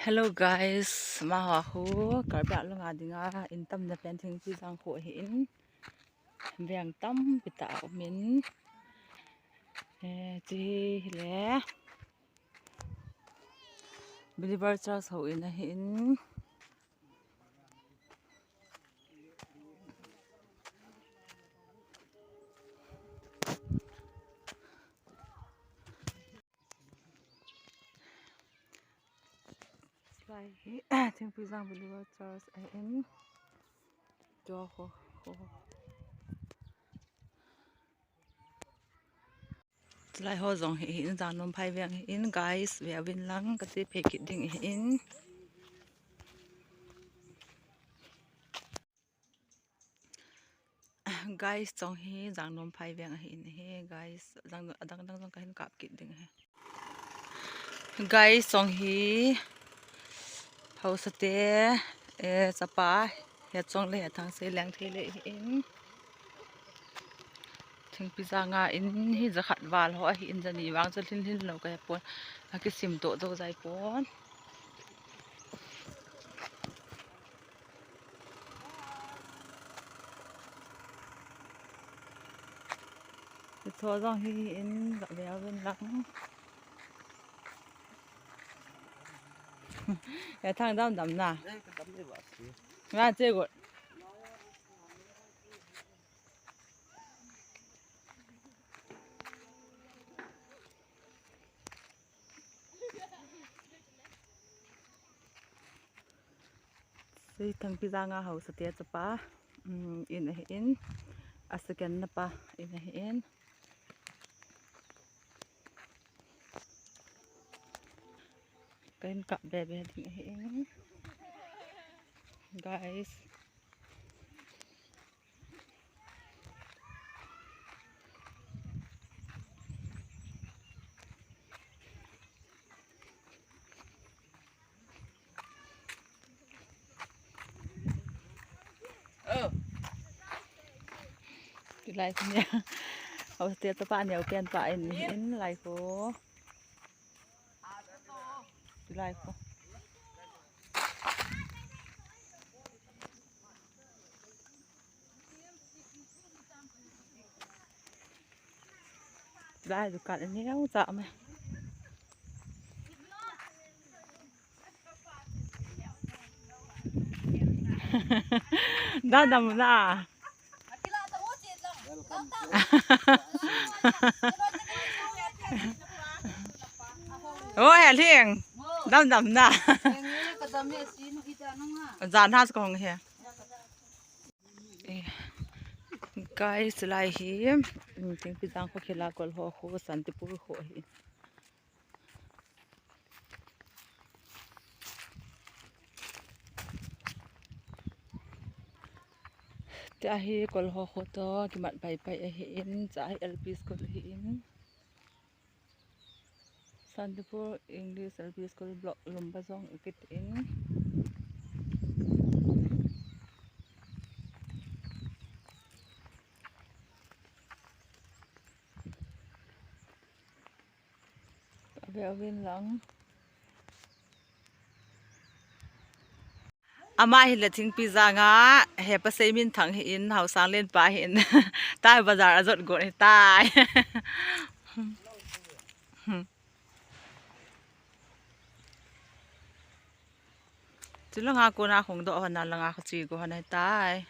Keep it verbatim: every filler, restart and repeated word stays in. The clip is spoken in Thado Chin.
Hello guys, amaho khu Karbi Anglong a dinga in tamna pen Thingpijang khu ahin, veng tampi tah a um in, eh, hiche hi le Believer Church houin ahin. Lai hi Thingpijang Believer Church ahin. Tua ho, ho. Chulai ho jong hi, hi in Jangnomphai veng hi in, guys, ve uvin lang, kati phei kit ding hi in. Guys, chong hi Jangnomphai veng ahi in hi, guys, adang, adang dang jong kahin kap kit ding hi. Guys, chong hi haosa te, eh, chapa, Hechong le Hethangse Lengthei le hi in. Thingpijang a in hi jakhat val ho ahi in, jani vang chu lhin lhin lou kahe pon. Akisim toh toh jai pon. Hiche jong hi in, ga ve uvin lang. Hethang dam dam na. Eh, ka dam le ba si. Nga che got. Hiche Thingpijang a haosa te chapa, um, in ahi in, a second na pa in ahi in. Kahin kap be be ding ahi in. Guys. Chulai khu nia. Haosa te chapa neo pen pa in, in lai khu. Chulai khu. Chulai dukan aneo cha me. Dam dam na. Oi, Alhing. Dam dam na. Jan ha kong he. Eh, guys, lai hi, mm, Thingpijang khu khela kol ho khu Santipur khu ahi. Tia hi kol ho khu toh kimat pai pai ahi in, cha hi L P school ahi in. Santipur English L P School block lum ba jong ikit in. Ka ve uvin lang. Ama hi le Thingpijang a, hepa Seimin Thang hi in, Haosang Lenpa hi in. Tai bazar a jot got hi tai. Chulanga kona khong doh hon a langa kho chi go hon ahi tai.